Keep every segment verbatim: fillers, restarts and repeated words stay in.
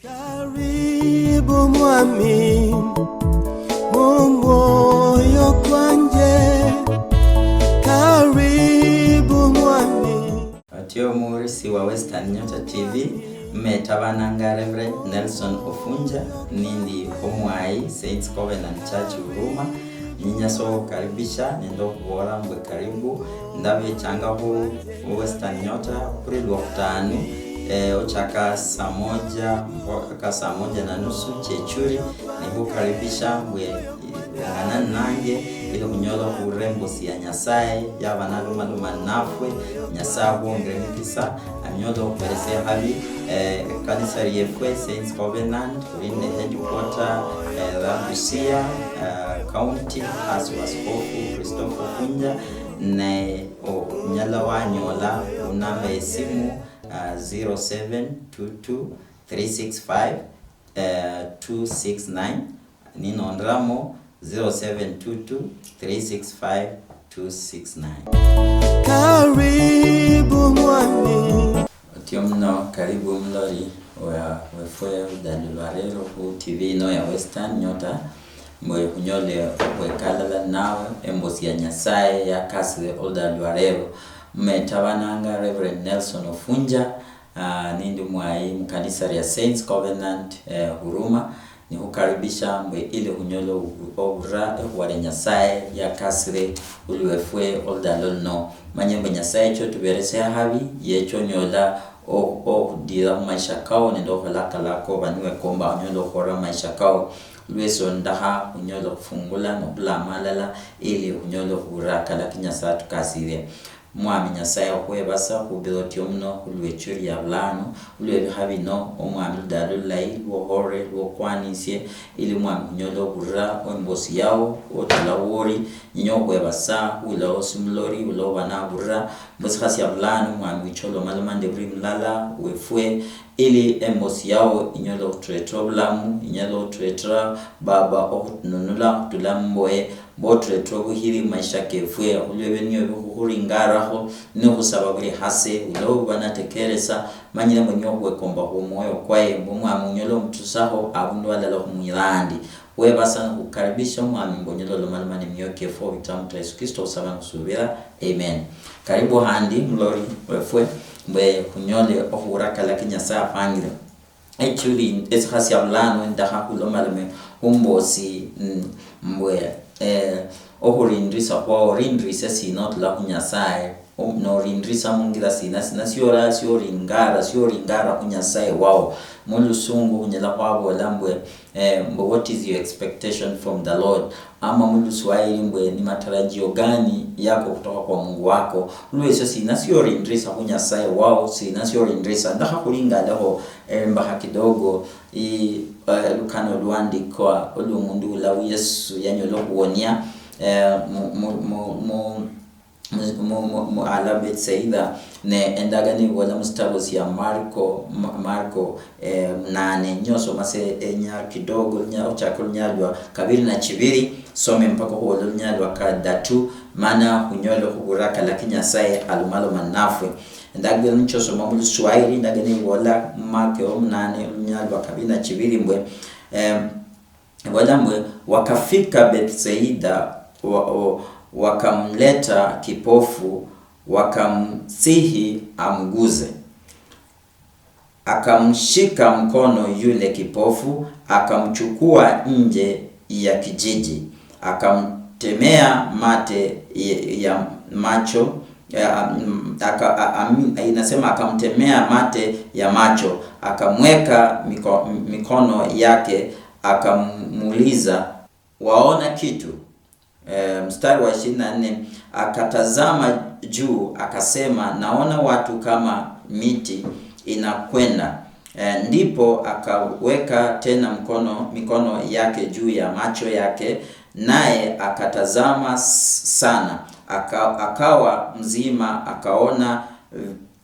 Karibu mwami, mu mwoyo kwanje. Karibu mwami. Otyo omuhurisi wa Western Nyota T V, mmetabananga Reverend Nelson Ofunja, nindi omwayi Saints Covenant Church Huruma. Ninyasa okhukaribisha nende okhubola mbwe karibu. Ndabechanga khu Western Nyota khuri Lwokhutanu, eh, ochaka saa moja mpaka saa moja na nusu chechuri. Nikhukaribisha mbwe ungana nange ili khunyola okhurula embosi ya Nyasaye yaba nalumaluma nafwe. Nyasaye akhwongere emikisa, anyole okhuberesia habi. Eh, ekanisa liefwe Saints Covenant, khuli nende headquarter, eh, la Busia, eh, County, hasi wa Askofu Christopher Ofunja, ne onyala wanyola khunamba yesimu, ah, zero seven two two three six five, eh, two six nine, ninonderamo zero seven two two three six five two six nine. Karibu mwami. Otyo muno, karibu omuloli wa-, wefwe oludaalo lwa leero khu T V ino ya Western Nyota, mbwe khunyole okhweka alala nawe embosi ya Nyasaye yakasire oludaalo lwa leero. Mmetabananga Reverend Nelson Ofunja, ah, nindi mwayi mukanisa lia Saints Covenant, eh, Huruma. Nikhukaribisha mbwe ili khunyole obu-, obura ekhuwa lia Nyasaye liakasire khulwefwe oludaalo luno. Manye mbwe Nyasaye chotuberesia habi, yeche onyola o-, okhudira khumaisha kao nende okhukhola akalako, oba niwekomba onyole okhukhola khumaisha kao. Lwesio ndakha khunyole okhufungula nokhulama alala ili khunyole okhubura akalaki Nyasaye atukasirie. Mwami Nyasaye, okhwebasa khubira otyo muno khulwechio lia bulano, khulwebikha bino, Omwami, ludaalo lulayi lwokhorere, lwokwanisie, ili Mwami khunyole oburira embosi yao, otula wori, ninye okhwebasa khula osi mulori, ula oba naburira, mbosi khasia bulano, Mwami, wicha olomaloma nende buli mulala wefwe, ili embosi yao inyole okhuturetera obulamu, inyole okhuturetera, Baba, okhutununula khutula mumboye, mbu oturetera obuhiri mumaisha kefwe, khulwa ebinywa bikhukhuringarakho, nikhusaba buli hase, ula oba natekeresa, manyire mbu niye okhwekomba khwomwoyo kwaye, mbu Omwami onyole omutusakho abundu alala khumwirandi. Khwebasa nikhukaribisha Omwami mbu onyole olomaloma nemioyo kefwe, obitira mu Yesu Kristo khusaba nikhusubira. Amen. Karibu handi mulori wefwe, mbwe khunyole okhura kalaki Nyasaye apangire. Echuli, esikha sia bulano ndakha khulomalome khumbosi, mm, mbwe, eh, okhurindrisa khwao, orindrise sina otula khu Nyasaye, o-, norindrisa mungira sina, sina siora, sioringara, sioringara khu Nyasaye wao. Mulusungu khunyala khwabola mbwe, eh, mbwe, "What is your expectation from the Lord?" Ama muluswahili mbwe, "Ni matarajio gani yako kutoka kwa Mungu wako?" Lwesio sina siorindrisa khu Nyasaye wao, sina siorindrisa. Ndakha khulinga leho, eh, mbakha kidogo, i, eh, lukano lwandikwa olwomundu ula Yesu yanyola okhuwonia, eh, mu, mu, mu, mu, mu, mu, mu, mu ala Bethsaida, ne endagano ibola musitabo sia Marko, Ma-, Marko, eh, munane. Nyoso mase enya kidogo, nya-, ochaka olunyalo lwa kabiri na chibiri, some mpaka khubola olunyalo lwa kadatu, mana khunyole khubura kalaki Nyasaye alumaloma nafwe. Endagano nichosoma mu Luswahili, endagano ibola mu Marko omunane, olunyalo lwa kabiri na chibiri mbwe, em, Ibola mbwe, "Wakafika Bethsaida, wa-, wa-, wakamleta kipofu, wakamsihi amguze. Akamshika mkono yule kipofu, akamchukua nje ya kijiji, akamtemea mate ya, ya macho, ya, mm, aka-, a-, am-, inasema akamtemea mate ya macho, akamweka miko-, mikono yake, akamuuliza, 'Waona kitu?'" Eh, mstari wa ishirini na nne, "Akatazama juu, akasema, 'Naona watu kama miti inakwenda.'" Eh, ndipo akaweka tena mkono, mikono yake juu ya macho yake, naye akatazama s-, sana, aka-, akawa mzima, akaona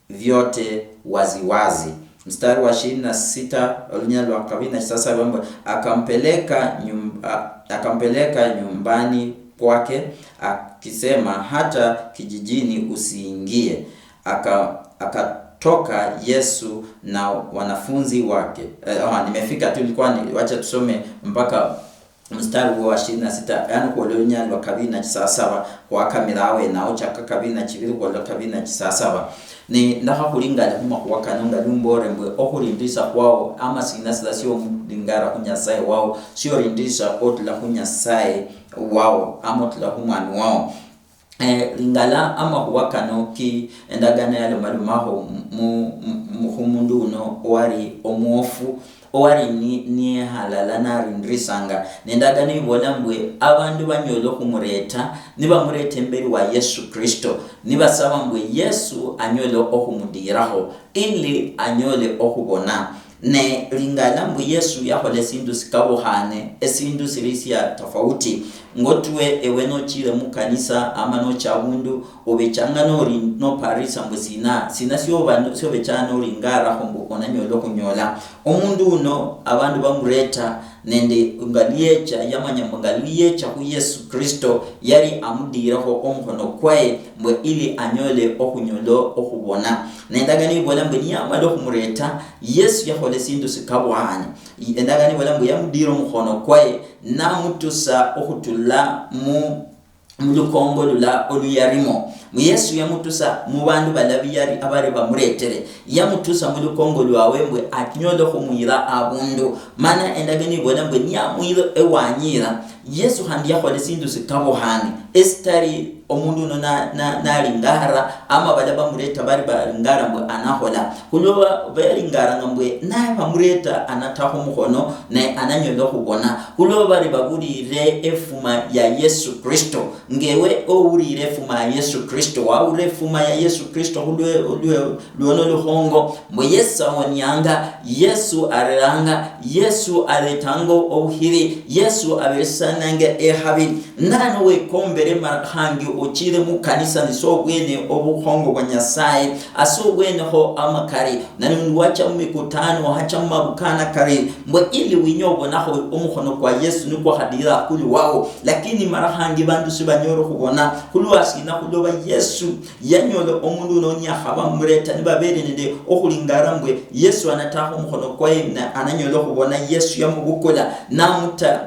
vyote waziwazi. Mstari wa ishirini na sita, olunyalo lwa kabiri na sita, sasa lwambo, "Akampeleka nyum-, a-, akampeleka nyumbani kwake, akisema, 'Hata kijijini usiingie.'" Aka-, aka-, toka Yesu na wanafunzi wake. Eh, ah, nimefika tu, ilikuwa ni, wacha tusome mpaka mstari huo wa ishirini na sita, yaani kuola olunyali lwa kabiri na chisasaba, khwakamira awe nawo chaka kabiri na chibiri kuola kabiri na chisasaba. Ne ndakhakhulingala khumakhuwa kano nga lumboore mbwe okhulindirisa khwawo ama sina sila siomulingara khu Nyasaye wawo, siolindirisa otula khu Nyasaye wawo ama otula khu mwami wawo. Eh, lingala amakhuwa kano ki endagano yalomalomakho mu, mu, mu, khumundu uno owali omwofu, owali ni, niye halala narindirisanga. Nendagano ibola mbwe abandu banyola okhumureta, nibamureta imberi wa Yesu Kristo, nibasaba mbwe Yesu anyole okhumudirakho ili anyole okhubona. Ne lingala mbu Yesu yakhola esindu sikabukhane, esindu sili sia tofauti. Ngotwe ewe nochile mukanisa ama nocha abundu, obechanga nori noparisa mbu sina, sina sioba, siobechanga nori ngarakho mbu onanyola okhunyola. Omundu uno abandu bamureta nende nga luyecha, yamanya mbu nga luyecha khu Yesu Kristo yali amudirekho omukhono kwaye mbwe ili anyole okhunyola okhubona. Nendagano ibola mbwe niyamala okhumureta, Yesu yakhola esindu sikabwani. Endagano ibola mbu yamudira omukhono kwaye, namutusa okhutula mu, mulukongo lula oluyarimo. Mu Yesu yamutusa mubandu bala biyari abari bamuretere. Yamutusa mulukongo lwawe mbwe anyole okhumuyira abundu. Mana endagano ibola mbwe niyamuyira ewanyira. Yesu khandi yakhola esindu sikabukhane, esitari omundu uno na, na, nalingara, ama bala bamureta bari balingara mbwe anakhola. Khulwo ba, balingaranga mbwe naye bamureta anatakho mukhono, naye ananyola okhubona. Khulwo bari babulire efuma ya Yesu Kristo. Ngewe owulire efuma ya Yesu Kristo, wawulira efuma ya Yesu Kristo khulwe, lwe, lwono lukhongo, mbwe Yesu awonianga, Yesu areranga, Yesu aretanga obukhiri, Yesu aberesananga ekhabi. Nano wekombere mara khangi ochire mukanisa nise obwene obukhongo bwa Nyasaye, ase obwene kho amakari, nani undi wacha mumikutano, hacha mumabukana kari, mbwe ili winye obonakho omukhono kwa Yesu nikwo khadira akuli wao, lakini mara khangi bandu sibanyole khubona. Khulwasina? Khuloba Yesu yanyola omundu uno niyakhaba mureta nibabere nende okhulingara mbwe Yesu anatakho omukhono kwaye na ananyola okhubona. Yesu yamubukula namuta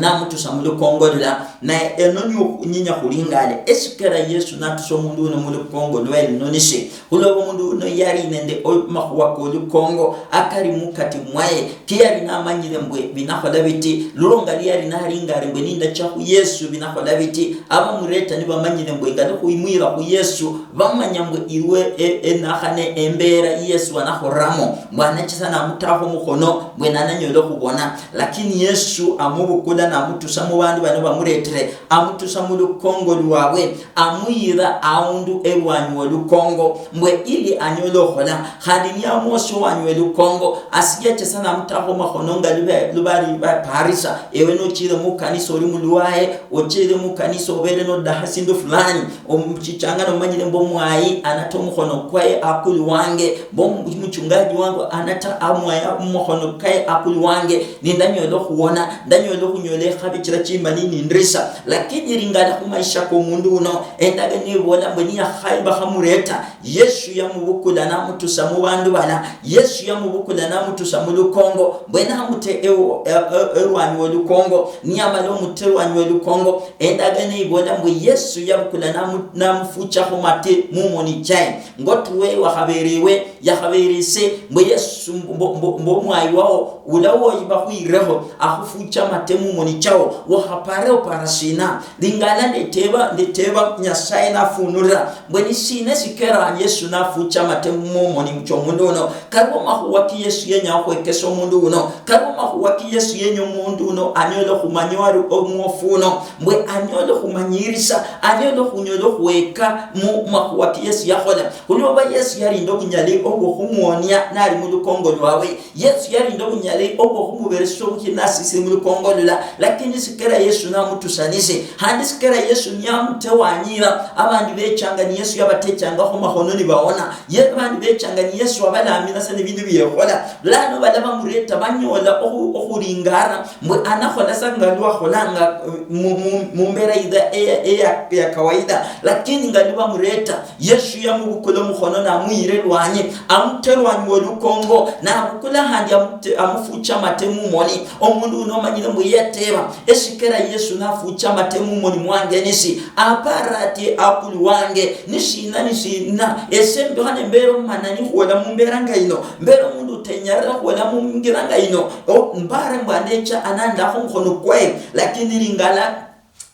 namutusa mulukongo lula, naye eno niyo nyinya khulingale. Esikera Yesu natusa omundu uno mulukongo lwaye luno nishe? Khuloba omundu uno yali nende o-, makhuwa kolukongo akali mukati mwaye, keyali namanyire mbwe binakhola biti, lulonga liyali nalingale mbwe nindacha khu Yesu binakhola biti. Abamureta nibamanyire mbwe ngali khwimwira khu Yesu, bamanya mbwe iwe e-, enakhane embera Yesu anakhuramo, mbwe anachisa namutakho omukhono, mbwe nananyola okhubona. Lakini Yesu amubukula namutusa mubandu bano bamuretere, amutusa mulukongo lwabwe, amuyira aundu erwanyi wolukongo, mbwe ili anyole okhola. Khandi niyamwosia owanyi welukongo, asiyachesa namutakho omakhono nga lube-, lubali baparisa. Ewe nochire mukanisa oli mulwaye, ochire mukanisa obere nodaha sindu fulani, omuchichanga nomanyire mbu omwayi anata omukhono kwaye akulu wange, mbu omuchungaji wangu anata amwaya omukhono kaye akulu wange, nindanyola okhuwona, ndanyola okhunyola ekhabi chira chimba ninindirisa. Lakini lingala khumaisha komundu uno, endagano nibola mbu niyakhaiba khamureta, Yesu yamubukula namutusa mubandu bala, Yesu yamubukula namutusa mulukongo, mbwene amute ewo-, e-, e-, erwanyi wolukongo. Niyamala omuta erwanyi wolukongo, endagano ibola mbu Yesu yabukula namu-, namufuchakho mate mumoni chaye. Ngotuwe wakhabere iwe, yakhabere ise, mbu Yesu, mbu, mbu, mbu omwayi wawo ula woyi bakhwirekho, akhufucha mate mumoni chawo. Wakhapare opara sina? Lingala ndeteba, ndeteba Nyasaye nafunulira, mbwe ni sina sikera Yesu nafucha mate mumoni chomundu uno? Kaliwo makhuwa ki Yesu yenya okhwekesa omundu uno? Kaliwo makhuwa ki Yesu yenya omundu uno anyole okhumanya owali omwofu uno? Mbwe anyole okhumanyirisa, anyole okhunyola okhweka mu makhuwa ki Yesu yakhola. Khuloba Yesu yalinda obunyali obwo khumuonia nali mulukongo lwawe. Yesu yalinda obunyali obwo khumuberesa obukhiri nasisire mulukongo lula. Lakini sikera Yesu namutusanisi, handi sikera Yesu niyamutewanyira, abandi bechanga ni Yesu yabatechanga khumakhono nibawona. Ye abandi bechanga ni Yesu abalamira sa ni bindu biyekhola. Bulano bala bamureta banyola okhu-, okhulingara, mbwe anakhola sa nga lwakholanga, eh, mu, mu, mumbera idha eya, eya, ya kawaida. Lakini nga lubamureta, Yesu yamubukula omukhono namuyira elwanyi, amute elwanyi wolukongo, nabukula handi amute-, amufucha amate mumoni. Omundu uno omanyire mbu yeteba, eshikera Yesu nafucha amate mumoni mwange nisi, apara ati, "Akulu wange, nishina, nishina? Ese mbikhane mbere omumanani khwola mumbera nga ino, mbere omundu utenyerera khwola mungira nga ino." O, mbare mbu anecha anandakho omukhono kwaye, lakini lingala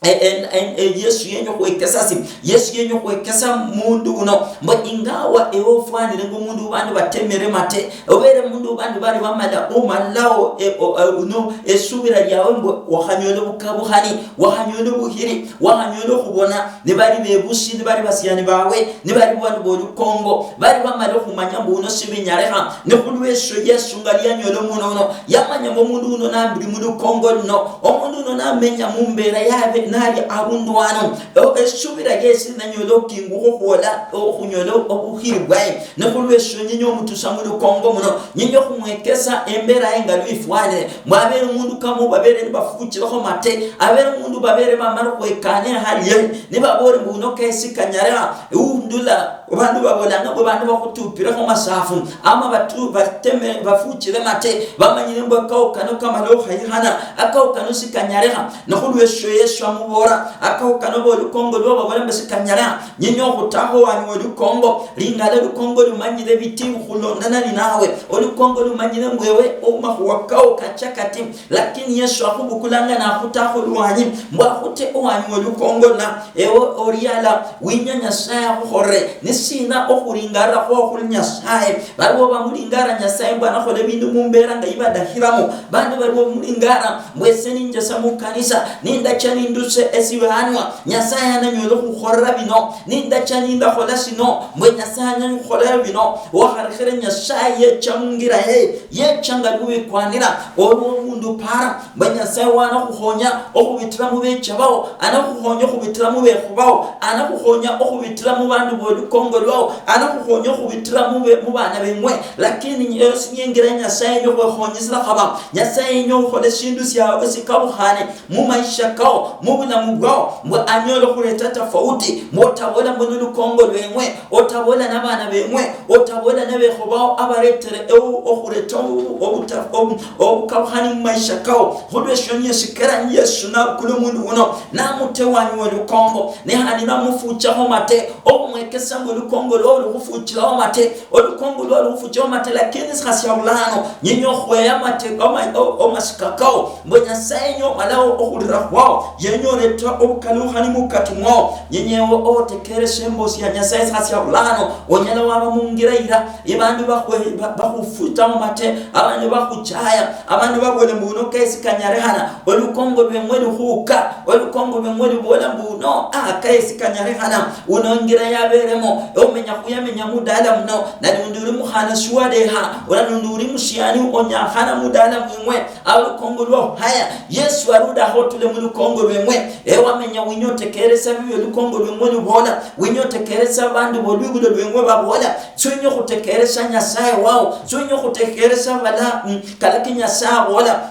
E, e, e, e, Yesu yenya okhwekesa si? Yesu yenya okhwekesa mundu uno, mbu ingawa ewe ofwanire nga omundu ubandu batemere mate, obere mundu ubandu bali bamala, omalao, e, o, e, uno, esubira liawe, mbu wakhanyola obukabukhani, wakhanyola obuhiri, wakhanyola okhubona, nibali bebusi, nibali basiani bawe, nibali bandu bolukongo, bali bamala okhumanya mbu uno sibinyalekha. Nikhulwesho Yesu nga lianyola omundu uno, yamanya mbu omundu uno nambiri mulukongo luno, omundu uno namenya mumbera yabe nali abundu ano. O-, esubira yesi nanyola okingukho khwola okhunyola obukhiri bwaye. Nikhulwesho nyinya omutusa mulukongo muno, nyinya okhumwekesa embera ye nga lwifwanire. Mwabere omundu kama obabere nibafuchirekho mate, abere omundu babere bamala okhwekana ehali ye, nibabore mbu uno kesi kanyalekha, undula. Bandu babolanga mbu bandu bakhutupirekho masafu, ama batu-, bateme, bafuchire mate, bamanyire mbu akao kano kamala okhayikhana, akao kano sikanyalekha. Nikhulwesho Yesu amubola, akao kano bolukongo lwo babola mbu sikanyalekha, nyinya okhutakho wani wolukongo, lingala olukongo lumanyire biti khulondana ninawe, olukongo lumanyire mbu ewe omakhuwa kao kacha kati. Lakini Yesu akhubukulanga nakhutakho lwanyi, mbu akhute owanyi wolukongo luna, ewe oriala, winya Nyasaye akhukholere. Nisina okhulingarira khwo khuli Nyasaye? Baliwo bamulingara Nyasaye mbu anakhola ebindu mumbera nga yibadakhiramo. Bandi baliwo bamulingara mbu ese ninjesa mukanisa, nindacha ninduse esihanwa, Nyasaye ananyola okhukholera bino, nindacha nindakhola sino, mbwe Nyasaye ananyola okhukholera bino. Wakharekhera Nyasaye yecha mungira yeye, yecha nga lubikwanira, olwo omundu para, mbu Nyasaye wanakhuhonya okhubitira mubecha bao, anakhuhonya okhubitira mubekho bao, anakhuhonya okhubitira mubandu bolukongo lwao, anakhuhonya okhubitira mube-, mubana beng'we. Lakini eyo siniyo ingira ya Nyasaye yenya okhukhonyesera khaba. Nyasaye yenya okhukhola eshindu siawe sikabukhane mumaisha kao, mubulamu bwao, mbu anyole okhureta tofauti, mbu otabola mbu nolukongo lweng'we, otabola nabana beng'we, otabola nabekho bao abaretere ewu-, okhureta obu-, obuta-, obu-, obukabukhani mumaisha kao. Khulwesho niyo sikera Yesu nabukula omundu uno, namuta ewanyi wolukongo, ne handi namufuchakho mate, okhumwekesa mbu olukongo lwo lukhufuchilao mate, olukongo lwo lukhufuchilao mate, lakini sikhasia bulano, nyinya okhweya mate, oma-, o-, omasika kao, mbu Nyasaye yenya omalawo okhulira khwao, yenya oreta obukalukhani mukati mwao, nyinya ewe otekerese embosi ya Nyasaye sikhasia bulano, onyala waba mungira ira, ebandu bakhwe-, ba-, bakhufutamo mate, abandu bakhuchaya, abandu babola mbu uno kesi kanyalekhana, olukongo lweng'we lukhuka, olukongo lweng'we lubola mbu uno, ah, kesi kanyalekhana, uno ingira yaberemo, omenya khuyamenya mudala muno, nalundi uli mukhana shiwadekha, nalundi uli mushiani onyakhana mudala mweng'we, awo lukongo lwao. Haya, Yesu arudi akhotule mulukongo lweng'we, ewe wamenya winya otekeresa bibi olukongo lweng'we lubola, winya otekeresa abandu bolwibulo lweng'we babola, siwinya okhutekeresa Nyasaye wao, siwinya okhutekeresa bala, mm, kala ki Nyasaye abola.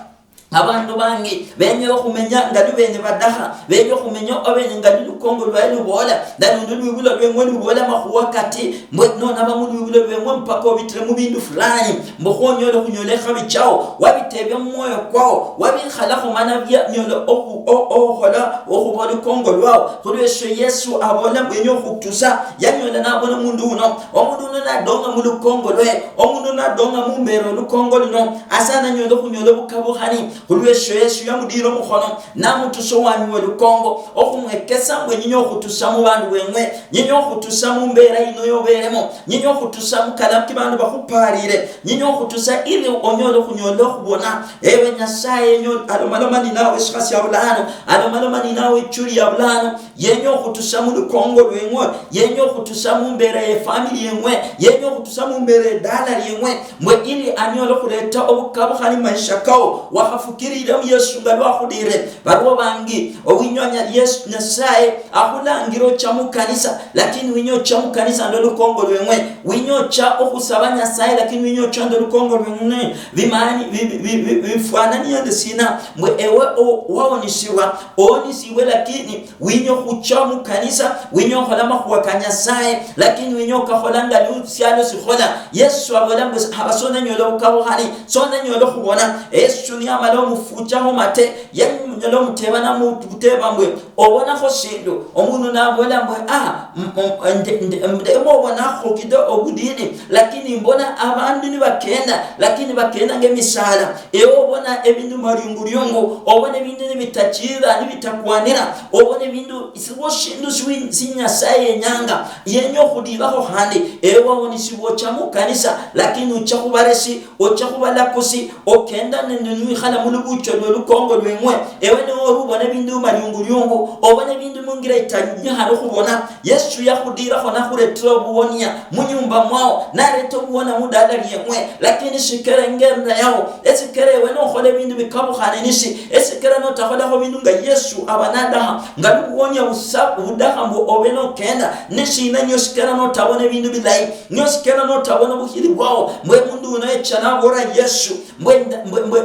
Abandu bangi benyere okhumenya nga lubene badakha, benya okhumenya obene nga lulukongo lwaye lubola, nalundi lwibulo lweng'we lubola amakhuwa kati, mbwe nonaba mulwibulo lweng'we mpaka obitire mubindu fulani, mbwe khwonyole okhunyola ekhabi chao, wabitebia mumwoyo kwao, wabikhalakho mana bianyola okhu-, o-, okhola okhuba olukongo lwao. Khulwesho Yesu abola mbwenya okhutusa, yanyola nabona omundu uno, omundu uno nadonga mulukongo lwe, omundu uno nadonga mumbera olukongo luno, asa nanyola okhunyola obukabukhani. Khulwesho Yesu yamudira omukhono, namutusa owanyi welukongo, okhumwekesa mbwe nyinya okhutusa mubandu beng'we, nyinya okhutusa mumbera yino yoberemo, nyinya okhutusa mukalaki bandu bakhuparire, nyinya okhutusa ili onyole okhunyola okhubona. Ewe Nyasaye, nyo-, alomaloma ninawe eshikha sia bulano, alomaloma ninawe ichuli ya bulano, yenya okhutusa mulukongo lweng'we, yenya okhutusa mumbera ye family yeng'we, yenya okhutusa mumbera edala lyeng'we, mbwe ili anyole okhureta obukabukhani maisha kao, wakhafu- Kirire mu Yesu nga lwakhulire, barwo bangi, owinyonya Yesu Nyasaye akhulangire ocha mukanisa, lakini winya ocha mukanisa ndo lukongo lweng'we, winya ocha okhusaba Nyasaye, lakini winya ocha ndo lukongo lweng'we, bimani, bi-, bi-, bi-, bi-, bifwanani nende sina, mbwe ewe o-, waonisibwa, owonisibwe, lakini winya okhucha mukanisa, winya okhola makhuwa ka Nyasaye, lakini winya okakhola nga lu-, sialo sikhola. Yesu abola mbu, haba sonanyola obukabukhani, sonanyola okhubona. Yesu niyamala omufuchaho mate, yanyola omuteba namuteba mbwe, obonakho sindu? Omundu nabola mbwe, ah, m-, m-, nde-, nde-, ndema obonakho kidogo obudini, lakini mbona abandu nibakenda, lakini bakenda ngemisala. Ewe obona ebindu mariunguriungu, obona ebindu nibitachira, nibitakwanira, obona ebindu isiwo shindu siwi-, si Nyasaye yenyanga, yenya okhudirakho khandi. Ewe wawonisibwa ocha mukanisa, lakini ocha khubaresi, ocha khubalakusi, okenda nende niwikhala mulubucho lwe lukongo lweng'we. Ewe niwe ori obona ebindu mariunguriungu, obona ebindu mungira itanyikhana okhubona. Yesu yakhudirakho nakhuretera obuwonia munyumba mwao, nareta obuwonia mudala lieng'we, lakini sikera engenda yao, esikera ewe nokhola ebindu bikabukhane nisi, esikera notakholakho bindu nga Yesu aba nadaha, nga nibuwonia busa budakha mbu obe nokenda, nisina nio sikera notabona ebindu bilayi, nio sikera notabona obukhiri bwao, mbwe mundu uno echa nabola Yesu, mbwe nda-, mbwe, mbwe,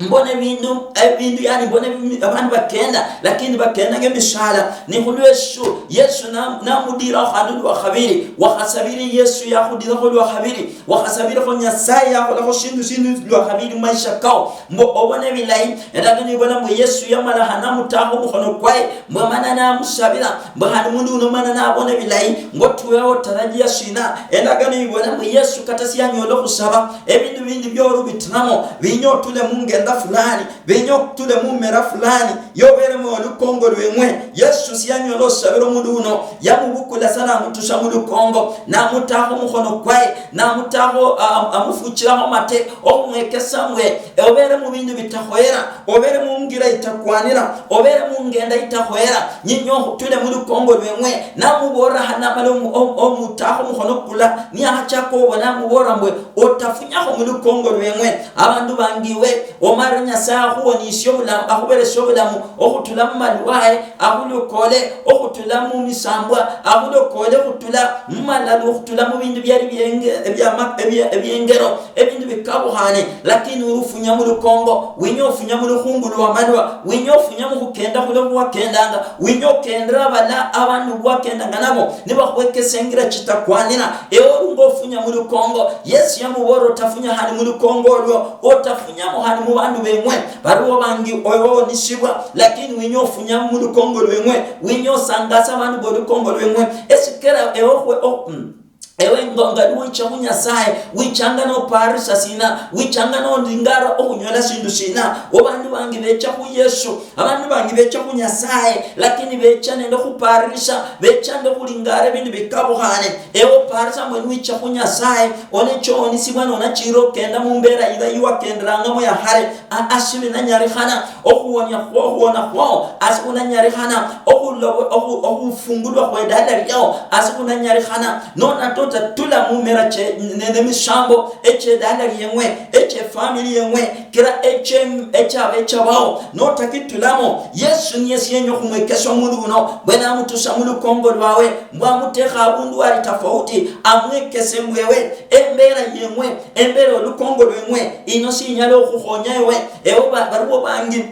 mbona ebindu, ebindu, yani, mbona ebi-, abandu bakenda, lakini bakenda ngemisala. Ni khulwesho, Yesu na-, namudirakho khandi lwa khabiri. Wakhasabiri Yesu yakhudirakho lwa khabiri. Wakhasabirakho Nyasaye yakholakho shindu, shindu lwa khabiri mumaisha kao. Mbo obone bilayi. Endagano ibola mbu Yesu yamala hanamutakho omukhono kwaye. Mbu mana namusabira. Mbu khandi mundu uno mana nabone bilayi. Ngo tuweho tarajia shina? Endagano ibola mbu Yesu kata siyanyola okhusaba. Ebindu bindi byoru bitiramo, binya otule mungenda fulani, binya otule mumera fulani, yoberemo olukongo lweng'we. Yesu siyanyola osabira omundu uno, yamubukula sa namutusa mulukongo, namutakho omukhono kwaye, namutakho, am-, amufuchilamo mate, okhumwekesa mbwe, obere mubindu bitakhoyera, obere mungira itakwanira, obere mungenda itakhoyera, nyinya okhutule mulukongo lweng'we, namuborera hana amala omu-, omu-, omutakho omukhono kula, niyahachaka obona amuborera mbwe, otafunyakho mulukongo lweng'we. Abandu bangi iwe, omare Nyasaye akhuwonishe obulamu, akhubereshe obulamu, okhutula mumalwaye, akhulokole, okhutula mumisambwa, akhulokole khutula mumalalu, okhutula mubindu byali byenge-, ebyama-, ebye-, ebyengero, ebindu bikabukhane, lakini urufunya mulukongo, winya ofunya mulukhungu lwamalwa, winya ofunya mukhukenda khulwa khwakendanga, winya okendera abala abandu bwakendanga nabo, nibakhwekesa engira chitakwanira, ewe orunga ofunya mulukongo. Yesu yamuboolera, otafunya khandi mulukongo olwo, otafunyamo khandi mubandu beng'we. Baliwo bangi oyo owonisibwa, lakini winya ofunya mulukongo lweng'we, winya osangasa abandu bolukongo lweng'we. Esikera ewe okhwe-, o-, mm. Ewe ngo-, nga niwicha khu Nyasaye, wichanga noparisha sina? Wichanga nolingara okhunyola sindu sina? Abandu bangi becha khu Yesu, abandu bangi becha khu Nyasaye, lakini becha nende khuparisha, becha nende khulingara ebindu bikabukhane. Ewe oparisa mbwe niwicha khu Nyasaye, onecha owonisibwa nonachira okenda mumbera yila yiwakenderangamo ya khale, a-, a, sibi nanyalikhana, okhuwonia khwo, okhuwona khwao, asi khunanyalikhana, okhulobo-, okhu-, okhufungulwa khwedala liao, asi khunanyalikhana, nona tota tula mumera che, nende mishambo, echedala lieng'we, echefamili yeng'we, kira eche-, echabecha bao, notakitulamo. Yesu niye sienya okhumwekesa omundu uno, mbwene amutusa mulukongo lwawe, mbwe amutekha abundu ali tofauti, amwekese mbwewe, embera yeng'we, embera olukongo lweng'we, ino sinyala okhukhonya ewe. Ewe ba-, baliwo bangi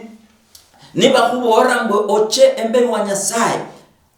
nibakhuboolera mbwe oche emberi wa Nyasaye,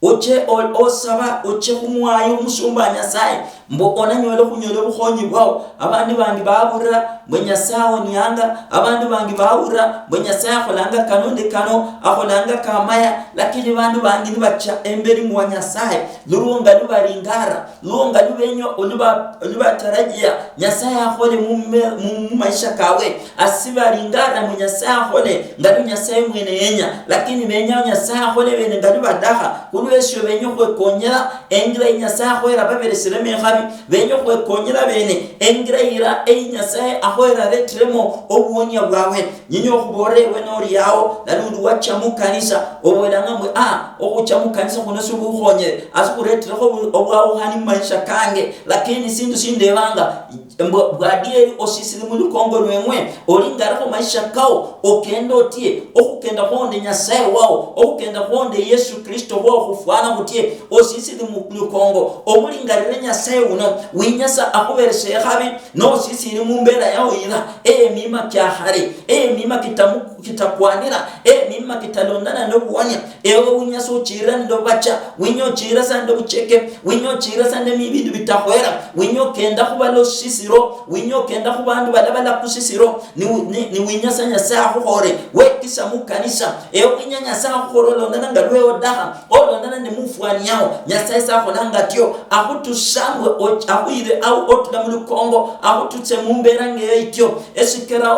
oche o-, osaba, oche khumwayo omusumba wa Nyasaye, mbu onanyola okhunyola obukhonyi bwao. Abandu bangi bawulira mbwe Nyasaye awonianga, abandu bangi bawulira mbwe Nyasaye akholanga kano nende kano, akholanga kamaya, lakini bandu bangi nibacha emberi wa Nyasaye, lurwo nga lubalingara, lwo nga lubenya oluba-, olubatarajia Nyasaye akhole mu me-, mu, mu maisha kawe, asi balingara mbu Nyasaye akhole nga lu Nyasaye mwene yenya, lakini benya Nyasaye akhole bene nga lubadakha. Khulwesio benya okhwekonyera engira yi Nyasaye akhoyera baberesiremo ekhabi, benya okhwekonyera bene engira yira eyi Nyasaye Ahoyera aretiremo obuwonia bwawe. Nyinya okhuboolera ewe noli yao, nalundi wacha mukanisa, oboolanga mbu, "Ah, okhucha mukanisa khuno sikhukhonyere, asi khureterekho obu-, obwaukhani mumaisha kange." Lakini sindu sindebanga, mbu, bwadieri osisili mulukongo lweng'we, oli ngalikho maisha kao, okenda otie, okhukenda khwonde Nyasaye wao, okhukenda khwonde Yesu Kristo wao khufwana khutie, osisili mulukongo, omulingalire Nyasaye uno, winyasa akhubereshe ekhabi, nosisili mumbera yao yira, emima kia khale, emima kitamu-, kitakwanira, emima kitalondana nobuwania, ewe winyasa ochirira nende obubacha, winya ochirira sa nende obucheke, winya ochirira sa nende ebindu bitakhwera, winya okenda khubala osisiro, winya okenda khubandu bala bala khusisiro, ni, ni, ni winya sa Nyasaye akhukhore, wekisa mukanisa, ewe winya Nyasaye akhukhore olondana nga lwewe odakha, olondana nende mufwani yao, Nyasaye sakholanga atio, akhutusa mbwe och-, akhuyire au otula mulukongo, akhututse mumbera ngeyo itio, esikera,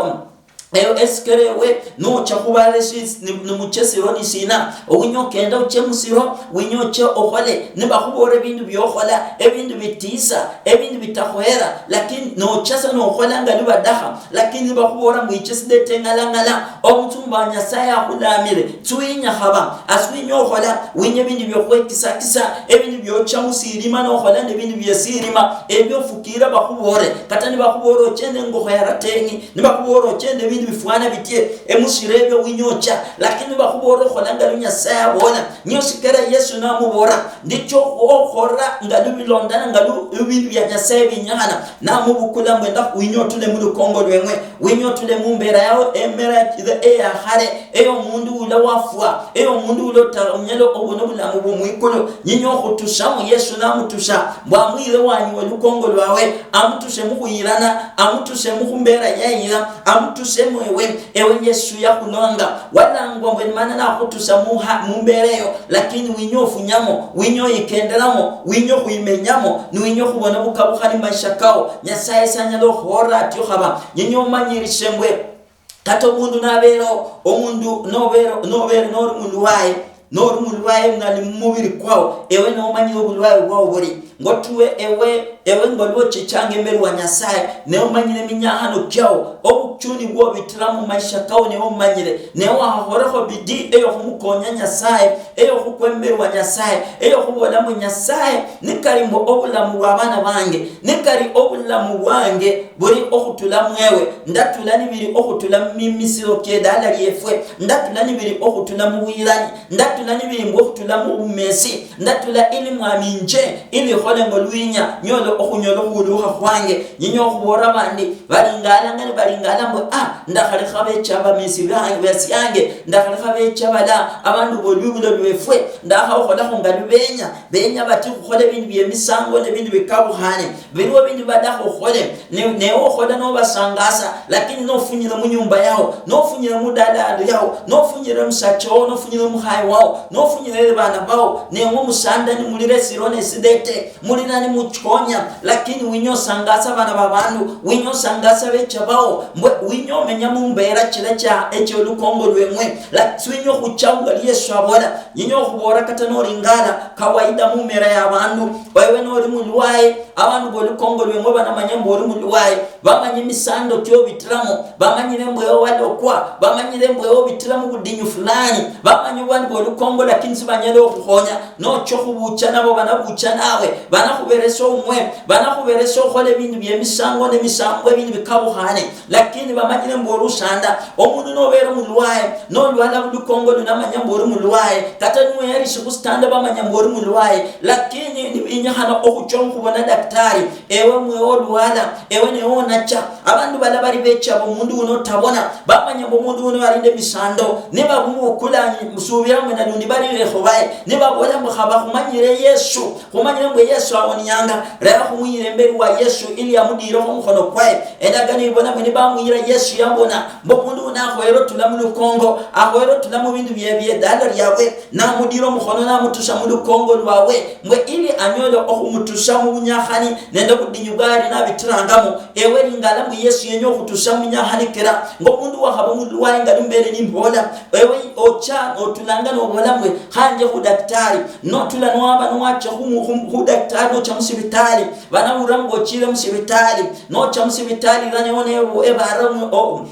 ewe esikera ewe, nocha khubala esi-, ni, ni muche siro ni sina, owinya okenda oche musiro, winya oche okhole, nibakhubola ebindu biokhola, ebindu bitisa, ebindu bitakhwera, lakini nocha sa nokhola nga nibadakha, lakini nibakhubola mbu iche sidete ng'alang'ala, omutumba wa Nyasaye akhulamire, siwinya khaba, asiwinya okhola, winya ebindu biokhwekisakisa, ebindu biocha musilima nokhola nebindu biesilima, ebio fukira bakhubore, kata nibakhubora ochende ingokho ya rateng'i, nibakhubora ochende ebindu bifwana bitie, emushira ebio winya ocha, lakini nibakhubora okhola nga lu Nyasaye abola, niyo sikera Yesu namubora, ndicho okhora nga lu bilondana nga lu ebindu bia Nyasaye binyakhana, namubukula mbwe nda winya otule mulukongo lweng'we, winya otule mumbera yao, emera eya khale, eyo omundu ula wafwa, eyo omundu ula ota-, onyala obona obulamu bwo mwikulu. Nyinya okhutusamo, Yesu namutusa, mbwa amwire wanyi we lukongo lwawe, amutushe mukhuyirana, amutushe mukhumbera yayira, amutushe mwewe. Ewe Yesu yakhulonga, walangwa mbwe mana nakhutusa muha-, mumbera eyo, lakini winya ofunyamo, winya oyikendelamo, winya okhuyimenyamo, niwinya okhubona obukabukhani mumaisha kao. Nyasaye sanyala okhuhora atyo khaba. Nyinya omanyirishe mbwe, kata omundu nabereho, omundu nobere-, nobere nori mulwaye, nori mulwaye nali mumubiri kwao, ewe nomanyire obulwaye bwao buli. Ngotuwe ewe, ewe ngolwa ochichanga emberi wa Nyasaye, ne omanyire eminyakhano kiao, obuchuni bwo bitira mumaisha kao ne omanyire, ne wakhahorekho bidii eyo khumukonya Nyasaye, eyo khukwa emberi wa Nyasaye, eyo khubola mbu, "Nyasaye, nikali mbu obulamu bwa abana bange, nikali obulamu bwange buli okhutula mwewe, ndatula nibili okhutula mumimisiro kiedala liefwe, ndatula nibili okhutula mubwirani, ndatula nibili mbu okhutula mubumesi, ndatula ili Mwami nje, ili khole ngolwinya, nyole okhunyola okhulukha khwange." Nyinya okhubola abandi, balingala ngani balingala mbu, "Ah, ndakhalekha becha bamesi bange, basiange, ndakhalekha becha bala, abandu bolwibulo lwefwe, ndakhaokholakho nga lubenya, benya bati khukhola ebindu biemisango nebindu bikabukhane." Biliwo bindi badakha okhole, ne, ne okhola nobasangasa, lakini nofunyire munyumba yao, nofunyire mudala yao, nofunyire musacha wao, nofunyire mukhaye wao, nofunyire bana bao, ne ng'omusanda nimulira esiro nesidete, mulira nimuchikonya, lakini winya osangasa bana babandu, winya osangasa becha bao, mbwe winya omenya mumbera chila cha, eche olukongo lweng'we, la, siwinya okhuchao nga Yesu abola, yinya okhubola kata noringala, kawaida mumera ya bandu, wewe nori mulwaye, abandu bolukongo lweng'we banamanya mbu ori mulwaye, bamanya emisando kyobitiramo, bamanyire mbu ewe walokwa, bamanyire mbu ewe obitira mubudinyu fulani, bamanya obwandi bolukongo lakini sibanyala okhukhonya, nocha okhubucha nabo banabucha nawe, banakhuberesa omwe, banakhuberesa okhola ebindu biemisango nemisango ebindi bikabukhane, lakini bamanyire mbu ori usanda. Omundu nobere mulwaye, nolwala bulukongo lunamanya mbu ori mulwaye, kata niweyarisi khusitanda bamanya mbu ori mulwaye, lakini nibinyikhana okhucha okhubona daktari, ewe mwewe olwala, ewe newe onacha. Abandu bala bali bechaba omundu uno otabona, bamanya mbu omundu uno ali nende emisando, nibabumubukula, musubira mbu nalundi bali lekho baye, nibabola mbu khaba khumanyire Yesu, khumanyire mbu Yesu awonianga, lera khumuyira emberi wa Yesu ili amudirekho omukhono kwaye. Endagano ibola mbu nibamuyira Yesu yabona, mbu omundu uno akhoyere otula mulukongo, akhoyere otula mubindu bie, bie dala liabwe, namudira omukhono namutusa mulukongo lwawe, mbwe ili anyole okhumutusa mubunyakhani nende obudinyu bwali nabitirangamo. Ewe Lingala mbu Yesu yenya okhutusa munyahanikira, ngo omundu wakhaba omulwaye nga lumbere nimbola, ewe ocha otulanga nobola mbwe, "Khanje khu daktari." Notula nwaba nwacha khu mu-, khu, khu daktari, nocha musibitali, banabura mbu ochire musibitali, nocha musibitali, rane one ebu-, ebara mu-, o-,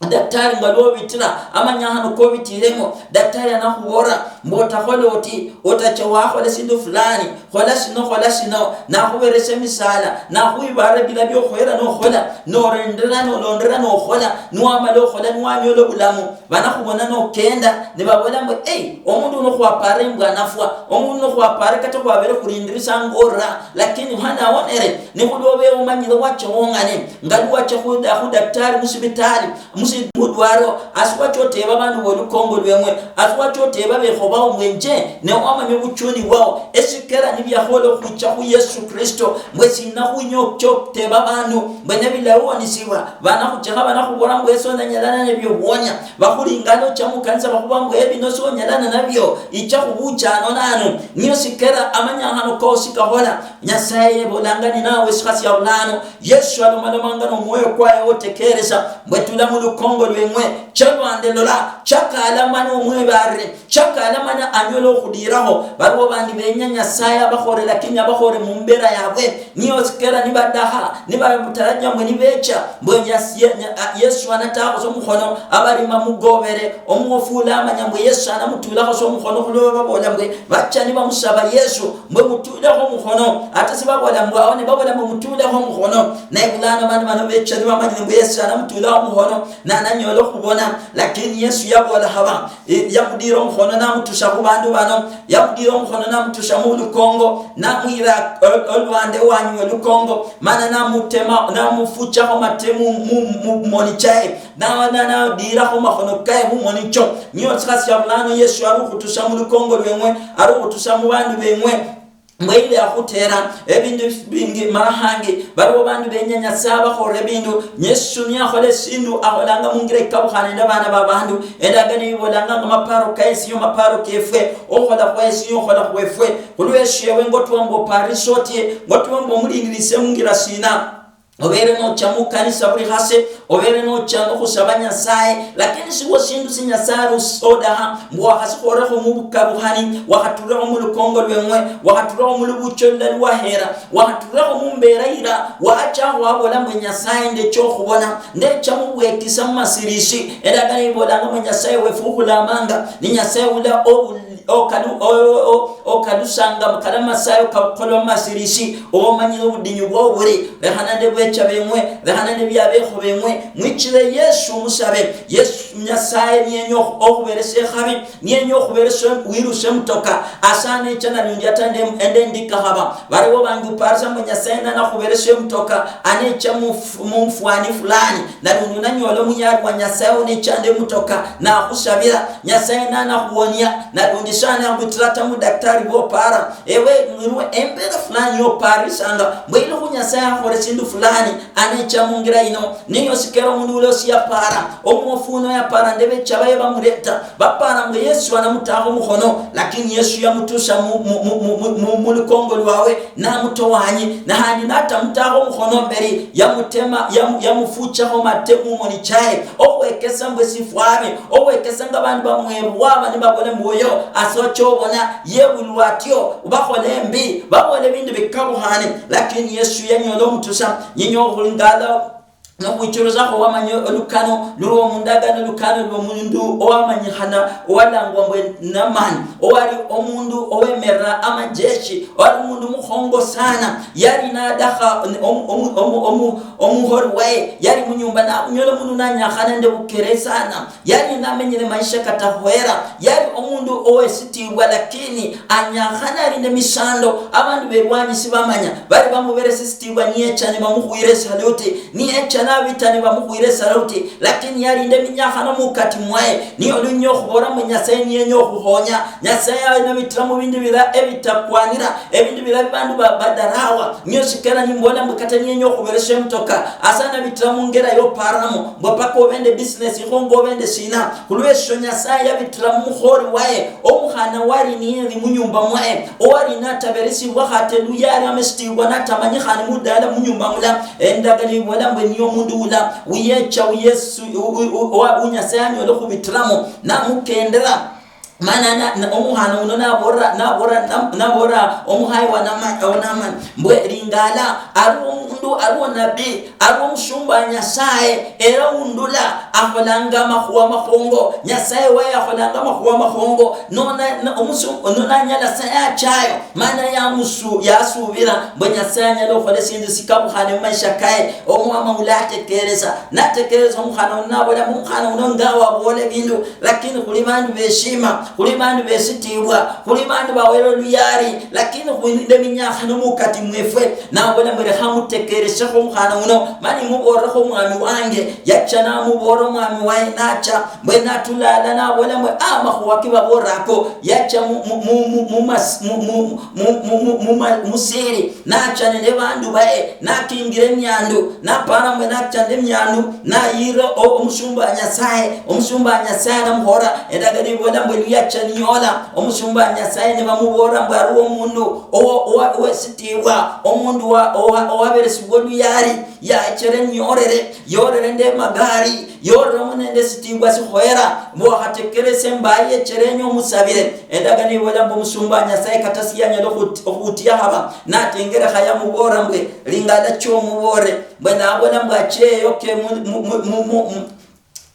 daktari nga lwobitira, amanya hano kobitiremo, daktari anakhubora mbu otakhola oti, otacha wakhola sindu fulani, khola sino, khola sino, nakhuberesia emisala, nakhwibara bila byokhwera nokhola, norendera, nolondera, nokhola, niwamala okhola, niwanyola obulamu, banakhubona nokenda, nibabola mbu, "Ei, omundu uno khwapare mbu anafwa, omundu uno khwapare kata khwabere khurindirisanga orura, lakini hana awonere." Nikhulwa obe omanyire wacha wong'ane, nga luwacha khu, khu daktari musibitali, musi-, mudwaro, asi wacha oteba abandu bolukongo lweng'we, asi wacha oteba bekho bao mbu enje, ne wamanya obuchuni bwao, esikera nibyakhola okhwicha khu Yesu Kristo, mbwe sina khwinyo choteba abandu, mbwe nebilawonisibwa, banakhuchekha, banakhubola mbu eso nanyalana nebyo bwonya, bakhulingana ocha mukanisa bakhuba mbu ebino sonyalana nabyo, icha khubucha ano nano, niyo sikera amanyakhano kosi kakhola. Nyasaye yebolanga ninawe sikhasia bulano, Yesu alomalomanga nomwoyo kwaye otekeresa, mbwe tula mulukongo lweng'we, cha lwande lola, chakala mana omwebarire, chakala mana anyole okhudirakho. Baliwo bandi benya Nyasaye abakhore, lakini abakhore mumbera yabwe, niyo sikera nibadaha, nibamutarajia mbwe nibecha, mbwe Nyas-, Ye-, Nya-, a-, Yesu anatakho sa omukhono, abari mamugobere, omuofu ula amanya mbwe Yesu anamutulakho sa omukhono, khulwa babola mbwe bacha nibamusaba Yesu, mbwe mutulekho omukhono, ata sibabola mbwe awo, nibabola mbwe mutulekho omukhono. Naye bulano abandu bano becha nibamanyire mbwe Yesu anamutulakho omukhono, nananyola okhubona. Lakini Yesu yabola haba, e, yamudira omukhono namutusa khubandu bano, yamudira omukhono namutusa mulukongo, namwira ol-, olwande wanyu olukongo, mana namutema, namufuchakho mate mu, mu, mu moni chaye, na, na, nadirakho makhono kaye mumoni cho. Niyo sikhasia bulano Yesu ari okhutusa mulukongo lweng'we, ari okhutusa mubandu beng'we. Mbwe ile yakhutera ebindu bingi, mara hangi baliwo bandu benya Nyasaye abakhorera ebindu. Yesu niyakhola esindu, akholanga mungira ikabukhana nende abana babandu. Endagano ibolanga nga maparo kaesi yo maparo kefwe, okhola khwesi yo okhola khwefwe. Khulwesho ewe ngotwa mbu oparishe otie, ngotwa mbu omulindilise mungira sina? Obere nocha mukanisa buli khase, obere nocha nokhusaba Nyasaye, lakini siwo sindu si Nyasaye arusi odaha, mbu wakhasikhorekho mubukabukhani, wakhatulekho mulukongo lweng'we, wakhatulekho mulubucho lula lwahera, wakhatulekho mumbera ira, wachaho wabola mbu Nyasaye ndecha okhubona, ndecha mubwekisa mumasirisi. Endagano ibolanga mbu Nyasaye wefu ukhulamanga, ni Nyasaye ula obu-, okalu-, o-, o-, o-, okalusanga mukala masayo kabukola mumasirisi, omanyire obudinyu bwao buri, lekhana nende bwecha beng'we, lekhana nende biabekho beng'we, mwichire Yesu musabe. Yesu Nyasaye niyenya okhu-, okhuberesia ekhabi, niyenya okhuberesia wiruse emutoka, ase anecha nalundi ata nde-, ende ndikakhaba. Bariwo bangi uparisa mbu Nyasaye nanakhuberesia emutoka, anecha muf-, mumfwani fulani. Nalundi unanyola omuyali wa Nyasaye onechanda emutoka, nakhusabira, Nyasaye nanakhuonia, nalundi shanakhwitira ata mudaktari bopara. Ewe, ngirwe embera fulani yoparisanga, mbwe ilokhu Nyasaye akhole sindu fulani, anecha mungira ino. Niyo sikera omundu ula osiyapara, omuofu uno yapara nde becha baye bamureta, bapara mbu Yesu anamutakho omukhono, lakini Yesu yamutusa mu, mu, mu, mu, mu, mu, mu lukongo lwawe, namutowanyi, na handi natamutakho omukhono mberi, yamutema, yamu-, yamufuchakho mate mumoni chaye, okhwekesa mbwe sifwabi, okhwekesa nga abandu bamwebwaba nibabola mbu oyo asocha obona, yebulwa atyo, bakhola embi, babola ebindu bikabukhane, lakini Yesu yanyola omutusa, nyenye okhulingala nokhwichurusakho wamanya olukano lulwo mundagano, olukano lwomundu owamanyikhana owalangwa mbwe Namani, owali omundu owemerera amajeshi, owali omundu mukhongo sana, yali nadakha omu-, omu-, omu-, omu-, omuhori waye, yali munyumba nakhunyola omundu nanyakhana nende bukere sana, yali namenyire maisha katakhwera, yali omundu owesitiibwa, lakini anyakhana ali nende misando, abandu belwanyi sibamanya, bali bamuberesa esitiibwa niyecha nibamukhwira esaluti, niyecha nabita nibamukhwira esalauti, lakini yalinda eminyakhano mukati mwaye. Niyo lunya okhubola mbu Nyasaye niyenya okhuhonya. Nyasaye yanabitira mubindu bila ebitakwanira, ebindu bila bibandu ba- badarawa. Niyo sikera nimbola mbu kata niyenya okhuberesha emotoka, asa nabitira mungera yoparamo, mbu paka obe nende business ikhongo obe nende sina. Khulwesho Nyasaye yabitira mumukhori waye, omukhana wali niyeli munyumba mwaye, owali nataberesibwa khate luyali amesitibwa natamanyikhani mudala munyumba mula, endagano ibola mbu niyo omundu ula uyecha uyesu u- u- u- owa- u Nyasaye anyola okhubitiramo namukendera. Mana na- na- omukhana uno naborera naborera nam- naborera omuhayi wa Nama- wa Namani mbwe lingala ari omundu ari onabii ari omushumba wa Nyasaye era undula akholanga amakhuwa makhongo. Nyasaye waye akholanga amakhuwa makhongo nona na- omusu- nonanyala sa yachayo. Mana yamusu- yasubira mbwe Nyasaye anyala okhola esindu sikabukhane mumaisha kaye. Omwama ula atekeresa natekeresa omukhana uno nabola mbu omukhana uno ngawabola ebindu, lakini khuli bandu beshima, khuli bandu besitibwa, khuli bandu bawera oluyari, lakini khwininde minyakhano mukati mwefwe. Nabola mbu lekha mutekeresekho omukhana uno mani mubolerekho omwami wange. Yacha namubola omwami waye nacha mbwe natulala nabola mbu amakhuwa kibaborako yacha mu- mu- mu- mu- mu- mas- mu- mu- mu- mu- mu- mu- ma- musiri. Nacha nende bandu baye nakingira emiandu napara mbwe nacha nende emiandu nayira o- omusumba wa Nyasaye. Omusumba wa Nyasaye namuhora endagano ibola mbwe luyacha niyola omusumba wa Nyasaye nibamubola mbwe ariwo omundu owa- owa- owesitibwa omundu wa- owa- owaberesibwa oluyari yachere niyorere yorere nde magari yorere omu nende esitibwa sikhoyera mwahatekerese mbaye echere enye omusabire. Endagano ibola mbu omusumba wa Nyasaye kata siyanyala okhuti- okhutia haba natengerekha yamubola mbwe lingala chomuboore mbwe nabola mbu acheyoke mu- mu- mu- mu- mu- mu-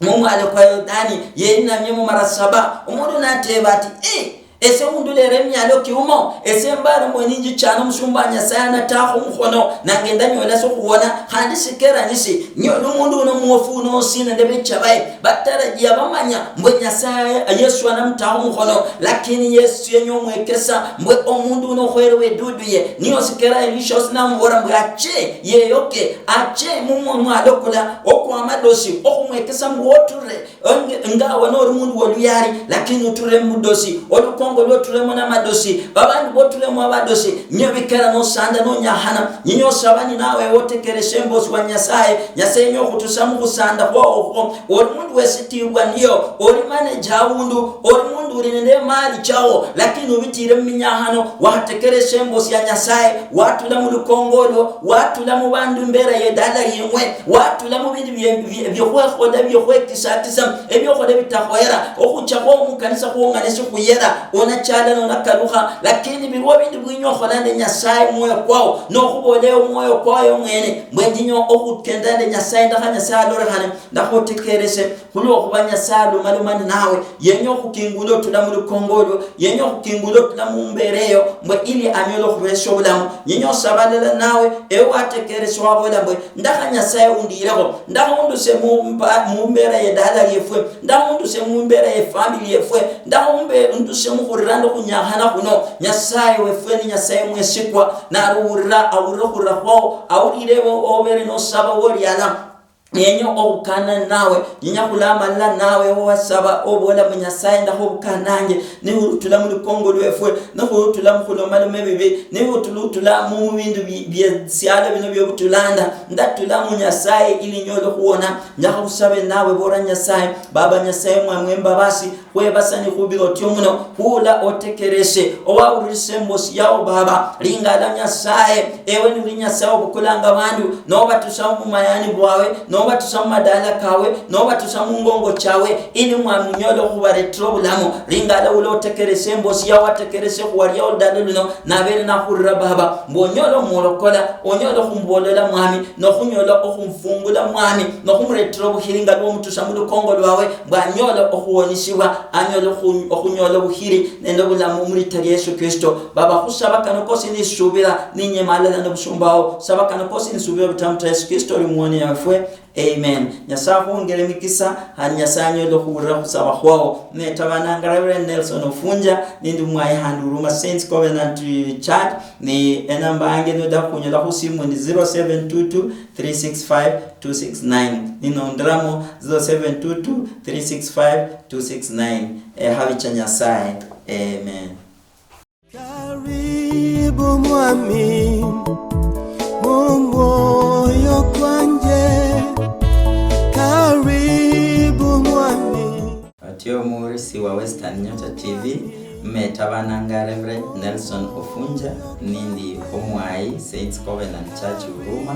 mumwalo kwa Yordani yeinamie mumara saba. Omundu nateba ati eh, ese undulera emialo kiumo ese mbara mbu ninjichana omusumba wa Nyasaye anatakho omukhono nange ndanyola sa okhuwona khandi sikeranyisi. Nyola omundu uno muofu uno osi nende becha baye batarajia bamanya mbwe Nyasaye Yesu anamutakho omukhono, lakini Yesu yenya omwekesa mbwe omundu uno okhoyere wedudu ye niyo sikera elisha osi namubola mbwe ache yeyoke ache mumwe mwalo kula okwamadosi okhumwekesa mbu oture Enge- ngawe nori mundu woluyari lakini uture mudosi olukongo lwoturemo namadosi babandu boturemo abadosi nyo bikera nosanda nonyahana nyinyo osaba ni nawe wotekereshe embosi wa Nyasaye. Nyasaye nyo okhutusa mukhusanda khwokhwo ori mundu wesitibwa ndio ori maneja awundu ori mundu uri nende emali chawo lakini ubitire muminyakhano watekereshe embosi ya Nyasaye watula mulukongo olwo watula mubandu mbera yedala yemwe watula mubindu bye- bye- byokhwekhola byokhwekisakisa ebyokhola bitakhoyera okhuchakho mukanisa khwong'ane sikhuyera onachala nonakalukha lakini biliwo bindu bwinya okhola nde Nyasaye mwoyo kwao nokhubola omwoyo kwayo mwene mbwe njinya okhukenda nde Nyasaye ndakha Nyasaye alolekhane ndakhotekerese khulwokhuba Nyasaye alomaloma ninawe yenya okhukingula otula mulukongo olwo yenya okhukingula otula mumbera eyo mbwe ili anyole okhubesia obulamu nyinya osabalala nawe ewe watekeresya wabola mbwe ndakha Nyasaye undiirekho ndakha unduse mumba- mumbera yedala lyefwe ndakha unduse mumbera yefamili yefwe ndakha umbe- unduse mukhurira nde khunyakhana khuno Nyasaye wefwe ni Nyasaye mwesikwa naruwurira awurire okhurira khwao awulire ewe obere nosaba woliala Nenya okhukana nawe, nenya khulamalala nawe owasaba obola mbu Nyasaye ndakha obukananje, nikhurutula mulikongo lwefwe, nikhurutula mukhulomaloma ebibi, nikhurutula mubindu bi- biesialo bino biobutulanda, ndatula muNyasaye ili nyole okhuwona. Nyakha khusabe nawe, bola Nyasaye, Baba Nyasaye mwami wembabasi, Khwebasa nikhubira otyo muno, khula otekereshe, owawulirisa embosi yao Baba, lingala Nyasaye, ewe niwe Nyasaye obukulanga abandu, nobatusa mumayani bwawe, nobatusa mumadala kawe, nobatusa mungongo chawe, ili mwami onyole okhubaretera obulamu. Lingala ula otekereshe embosi yao atekereshe khuwalia oludalo luno, nabere nakhurira Baba, mbu onyole omulokola, onyole okhumubolola mwami, nokhunyola okhumufungula mwami, nokhumuretera obukhiri nga lwomutusa mulukongo lwawe, mbu anyole okhuwonisibwa, anyole okhu- okhunyola obukhiri nende obulamu mulita lia Yesu Kristo. Baba khusaba kano kosi nisubira ninyema alala nobusumba wao. Saba kano kosi nisubira obutamu ta Yesu Kristo oli muwoni yafwe. Amen. Nyasaye akhwongere emikisa, khandi Nyasaye anyole okhuwulira okhusaba khwao. Netabananga Reverend Nelson Ofunja, nindi mwayi khandi Huruma Saints Covenant Church, ni enamba yange noda khunyola khusimu ni zero seven two two three six five two six nine. Ninonderamo zero seven two two three six five two six nine. Ekhabi cha Nyasaye. Amen. Karibu mwami, mu mwoyo kwanje. Karibu mwami. Otio omurisi wa Western Nyota T V, mmetabananga Reverend Nelson Ofunja, nindi omwayi Saints Covenant Church Huruma.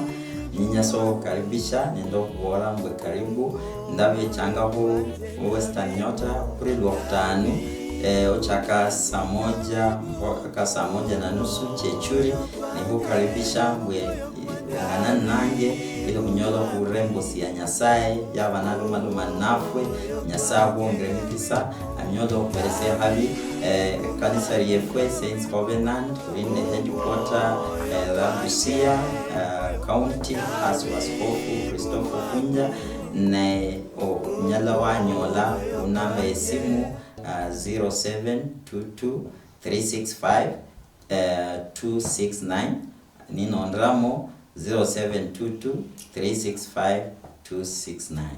Ninyasa okhukaribisha nende okhubola mbwe karibu. Ndabechanga khu Western Nyota khuli Lwokhutanu, eh, ochaka saa moja mpaka saa moja na nusu chechuri. Nikhukaribisha mbwe ungana nange ili khunyola okhurula embusi ya Nyasaye yaba nalumaluma nafwe. Nyasaye akhwongere emikisa, anyole okhuberesia ekhabi. Eh, ekanisa liefwe Saints Covenant, khuli nende headquarter, eh, la Busia, eh, County, hasi wa Askofu Christopher Ofunja, ne onyala wanyola khunamba yesimu, ah, zero seven two two three six five two six nine, ninonderamo zero seven two two three six five two six nine.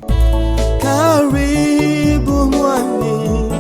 Karibu mwami,